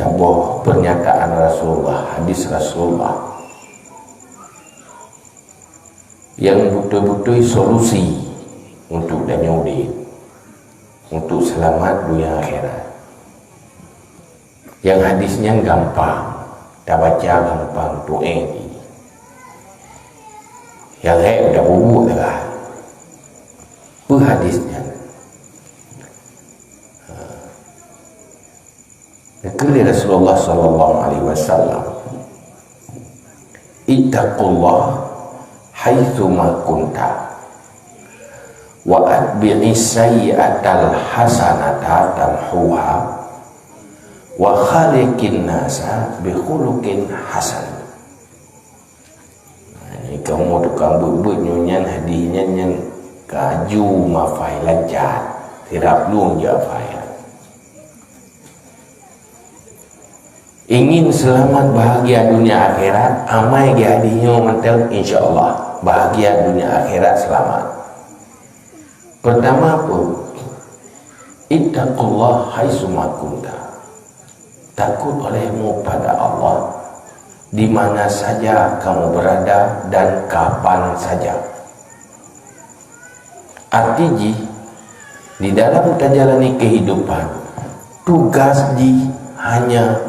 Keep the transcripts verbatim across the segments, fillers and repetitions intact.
saboh pernyataan Rasulullah, hadis Rasulullah, nyang beutôi-beutôi solusi untuk tanyoe udeb, untuk seulamat dunia akhirat. Nyang hadis nyan gampang, tabaca gampang, tueng jih. Nyang hék tapubuet lah. Peue hadis nyan? Geukheun lé Rasulullah sallallahu alaihi wasallam, "Ittaqullah haitsu ma kunta, wa atbi'is sayyi'atal hasanata tamhuha, wa khaliqin nasa bi khuluqin hasan." Nah, ini kamoe tukang beuet-beuet nyoe nyan, hadis nyan, nyan kaju mafai lancat, sirab lôn jeuet hafai. Ingin selamat bahagia dunia akhirat, amai geuh hadis nyoe mantong, insya Allah bahagia dunia akhirat selamat. Pertama apa? Ittaqullah haitsu ma kunta. Takut olehmu pada Allah di mana saja kamu berada dan kapan saja. Arti jih, di dalam tajalani kehidupan, tugas jih hanya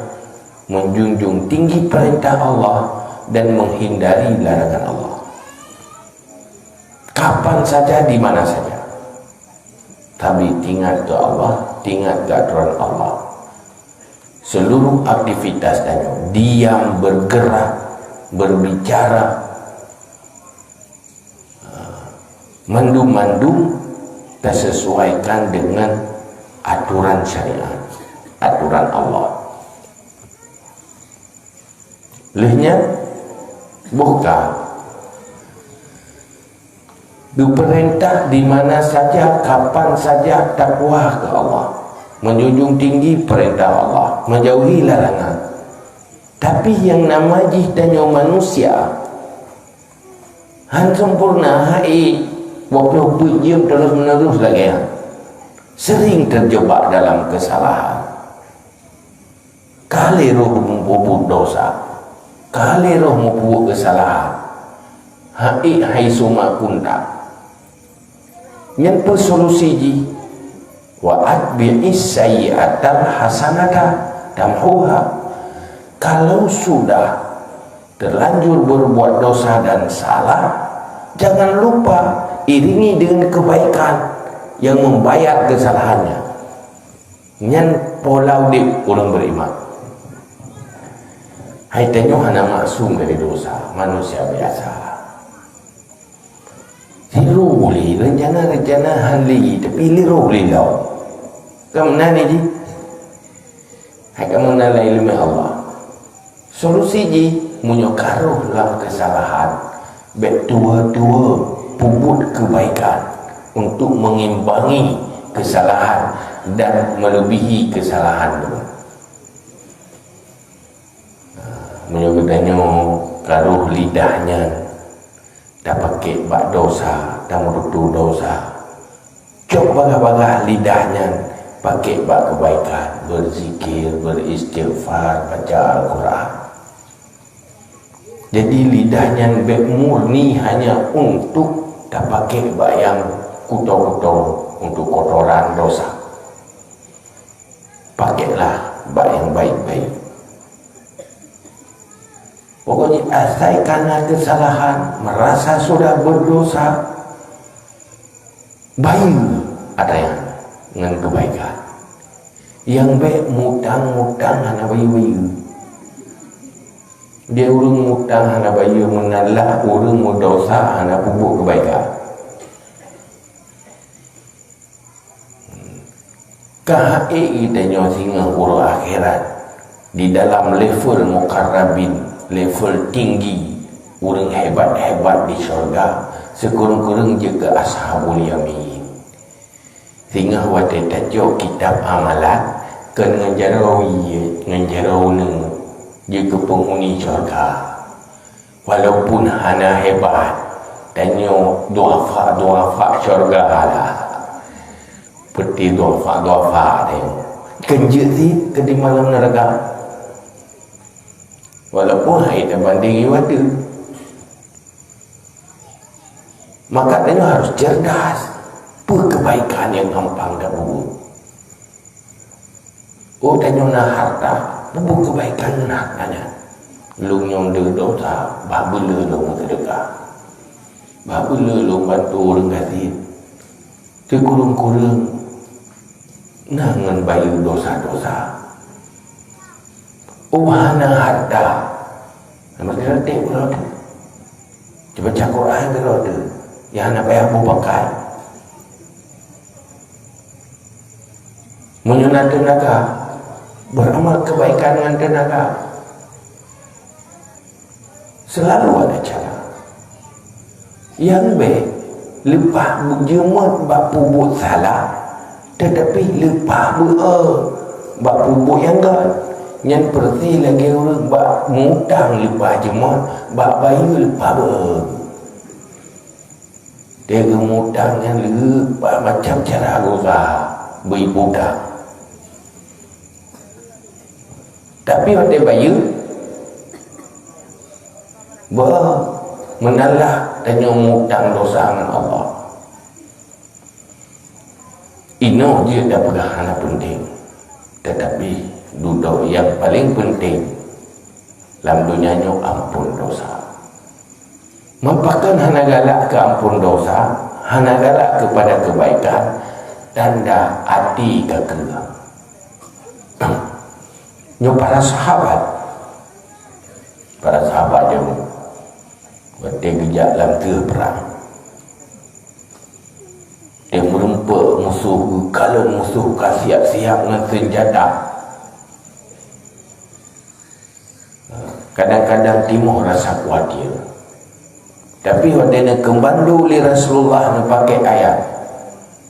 menjunjung tinggi perintah Allah dan menghindari larangan Allah. Kapan saja, di mana saja. Tapi ingat keu Allah, ingat keu atoran Allah. Seluruh aktivitas tanyoe, diam, bergerak, berbicara, mandum-mandum tasesuaikan dengan aturan syariat, aturan Allah. Lheueh nyan, boh ka geupeurintah di mana saja, kapan saja, takwa keu Allah, menjunjung tinggi perintah Allah, menjauhi larangan. Tapi nyang nama jih tanyoe manusia, han sempurna, hai, walaupun beuet jeuem terus-menerus lagée nyan, sering terjebak dalam kesalahan. Ka lé roh meubuet dosa, ka lé roh meubuet keusalahan. Hai, haitsu ma kunta. Nyan peue solusi jih? Wa atbi'is sayyi'atal hasanata tamhuha. Kalau sudah terlanjur berbuat dosa dan salah, jangan lupa iringi dengan kebaikan yang membayar kesalahannya. Nyan pola udeb ureuëng beriman. Hai, tanyoe hana maksum dari dosa, manusia biasa. Sidroe lé rencana-rencana han lé, tapi sidroe lé lom. Ka meunan jih? Hai, ka meunan lé ileumèe Allah. Solusi jih, meunyoe ka rhoh lam keusalahan, bék tuwoe-tuwoe peubuet keubaikan untuk mengimbangi keusalahan dan melebihi keusalahan droe. Meunyoe geutanyoe ka rhoh lidah nyan, tapakék bak dosa, tameututoe dosa. Cok bagah-bagah lidah nyan pakék bak keubaikan, beuzikir, beuristigfar, baca Al-Quran. Jadi, lidah nyan bék murni hanya untuk tapakék bak nyang kuto-kuto, untuk kotoran dosa. Pakéklah bak nyang baik-baik. Pokoknya, asai ka na keusalahan, merasa sudah berdosa, bayeue atra nyan ngon keubaikan. Nyang bék mutang-mutang hana bayeue-bayeue. Di ureuëng mutang hana bayeue, meunan lah ureuëng meudosa hana peubuet keubaikan. Ka hai geutanyoe singoh uroe akhirat, di dalam level muqarrabin, level tinggi, ureuëng hebat-hebat di syurga, sikureueng-kureueng jeuet keu ashabul yamin. Singoh watée tacok kitab amalan, kon ngon jaroe ie, ngon jaroe uneue, jeuet keu peunghuni syurga. Walaupun hana hebat, tanyoe duafa-duafa syurga lah. Peuti duafa-duafa tanyoe. Kon jeuet cit keu di malam neuraka. Walaupun hai tabandingi watèe. Maka tanyoe harus cerdas. Peue kebaikan nyang gampang tapeubuet? Oh, tanyoe na harta, peubuet kebaikan ngon harta nyan. Lôn nyoe deuh dosa, bah beuleu lôn meuseudeukah. Bah beuleu lôn bantu ureueng gasien. Sikureueng-kureueng na ngon bayeue dosa-dosa. Oh, hana harta. Hana harta, uroe teuh. Baca Quran uroe teuh. Nyang hana payah mupakat. Meunyoe na teunaga, beramal kebaikan ngon teunaga. Seulalu ada cara. Nyang bèk, leupah beujeumeut bak peubuet salah, teutapi leupah beu-e bak peubuet nyang göt. Nyan peureusi lagèe ureueng bak mutang leupah jeumeut, bak bayeue leupah beu-e. Teuma mutang nyan lheueh bak macam cara gura beu iputa. Tapi watèe bayeue, bah, meunan lah tanyoe mutang dosa ngon Allah. Inoe jeuet tapeugah hana peunteng, teutapi dudoe nyang paleng peunteng lam donya nyoe amphon dosa. Meupakon hana galak keu amphon dosa, hana galak keupada keubaikan, tanda até ka kreueh. Nyoe para sahabat, para sahabat jameun watèe geujak lam teuh prang, watèe meurumpok musoh, geukalon musoh ka siap-siap ngon seunjata. Kadang-kadang timoh rasa khawatir. Tapi watèe neukeumandu lé Rasulullah neupakèk ayat,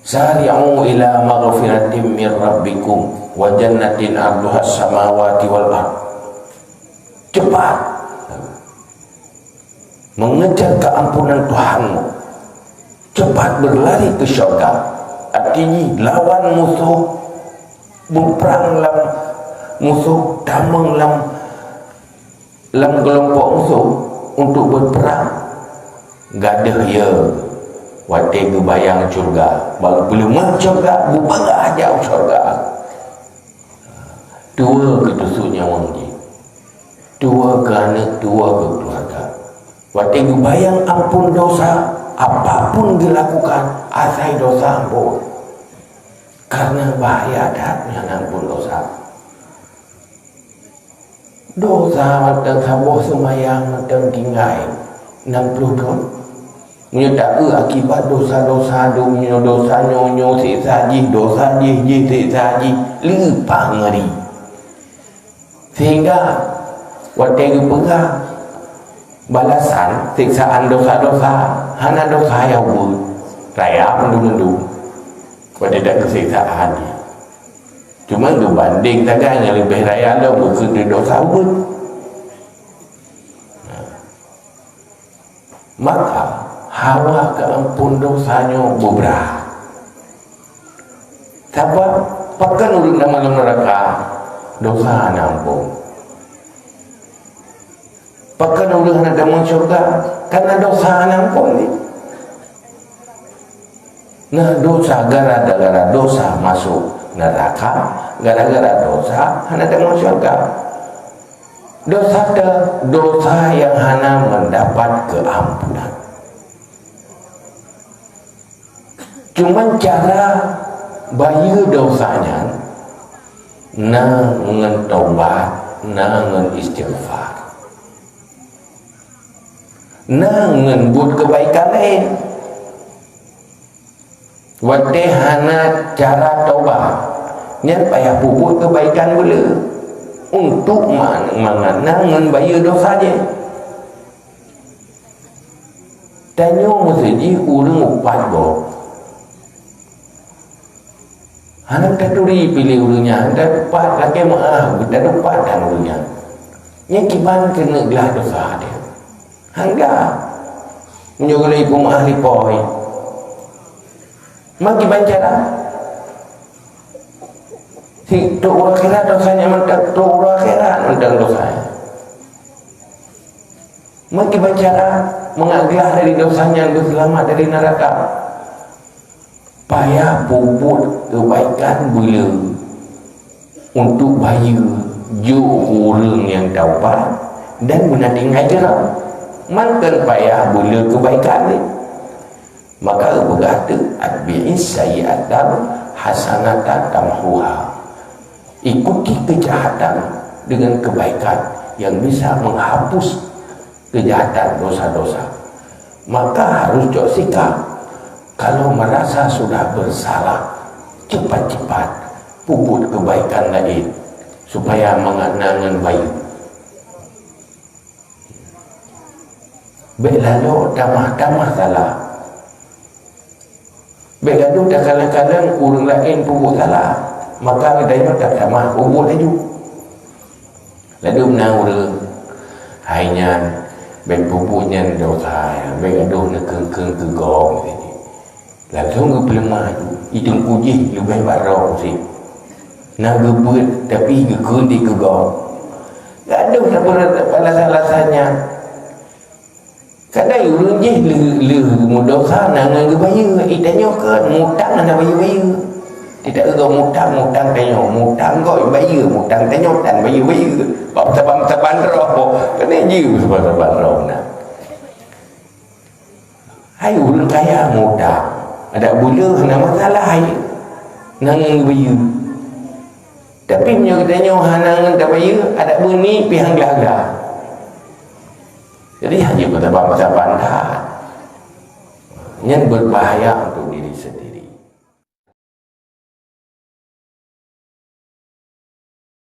"Sari'u ila maghfiratim mir rabbikum wa jannatin 'arduhas samawati wal ard." Cepat mengejar keampunan Tuhanmu. Cepat berlari ke syurga. Arti jih lawan musoh, beuprang lam musoh, tamong lam, lam keulompok musoh untuk beuprang. Gadôh ya watèe geubayang syurga, bak geupeuleumeun syurga, beubangga jak u syurga. Tuwoe keu tusok nyawöng jih, tuwoe keu aneuk, tuwoe keu keuluwarga. Watèe geubayang amphon dosa, apapun geulakukan, asai dosa amphon. Karena bahaya that nyan amphon dosa. Dosa mantong saboh seumayang mantong tinggai nam ploh thon. Meunyoe taeu akibat dosa-dosa, dosa nyoe, nyoe siksa jih, dosa jih, jih siksa jih, leupah ngeuri. Sehingga watèe geupeugah balasan siksaan dosa-dosa, hana dosa nyang ubeut, raya mandum-mandum. Watèe that keusiksaan jih. Cuma geubandeng sagai nyang leubeh raya lom geukheun dosa ubeut. Maka hawa keu amphon dosa nyoe beubrat. Sabab pakon ureueng na lam neuraka, dosa hana amphon. Pakon ureueng hana tamong syurga, karena dosa hana amphon jih. Nah, dosa, gara-gara dosa masuk neraka, gara-gara dosa hana tamong syurga. Dosa te-, dosa nyang hana mendapat keampunan. Cuman cara bayeue dosa nyan na ngon taubat, na ngon istighfar, na ngon buet keubaikan laén. Watèe hana cara taubat, nyan payah peubuet keubaikan beuleu untuk ma-, mangat na ngon bayeue dosa jih. Tanyoe meuseujih ureueng upat gob. Hana taturi piléh ureueng nyan, hana tatupat lakèe meu'ah, hana tatupat dan ureueng nyan. Nyan kiban keuneuk glah dosa teuh. Hangga. Meunyoe geuneuk ipeumaah lipoi. Ma kiban cara? Si trok u akhirat dosa nyan mantong, trok u akhirat mantong dosa nyan. Meukiban cara mangat glah dari dosa nyan beuseulamat dari neuraka? Payah peubuet keubaikan beuleu untuk bayeue jok keu ureuëng nyang taubat dan meunan tinggai jeuram. Mantong payah beuleu keubaikan lé. Maka geupeugah teuk, "Atbi'is sayyi'atal hasanata tamhuha." Ikuti kejahatan dengan kebaikan yang bisa menghapus kejahatan, dosa-dosa. Maka harus cok sikap. Kalau merasa sudah bersalah, cepat-cepat peubuet kebaikan laén supaya mangat na ngon bayeue. Bék lalo tamah-tamah salah. Bék gadoh takalon-kalon ureuëng laén peubuet salah, maka geutanyoe tatamah peubuet laju. Ladôm na ureuëng, hai nyan, bék peubuet nyan dosa, bék gadoh neukheun-kheun keu gob. Langsong geupeuleumah laju, i teungku jih leubeh baro sit. Na geubeuet tapi geukheun di keu gob. Gadoh sapeue alasan-alasan nyan. Kadang ureuëng jih lheueh, lheueh meudosa na ngon geubayeue, i tanyoe kan mutang hana bayeue-bayeue. Tidak ego mutang, mutang tanyoe, mutang gob bayeue, mutang tanyoe tan bayeue-bayeue. Bab saban-saban roh, keuneuk jeuet saban-saban roh na. Hai ureuëng kaya mutang, adak buleuen hana masalah hai. Na ngon geubayeue. Tapi meunyoe geutanyoe hana ngon tabayeue, adak beuni pih han glah-glah. Jadi hana meusaban-saban that. Nyan berbahaya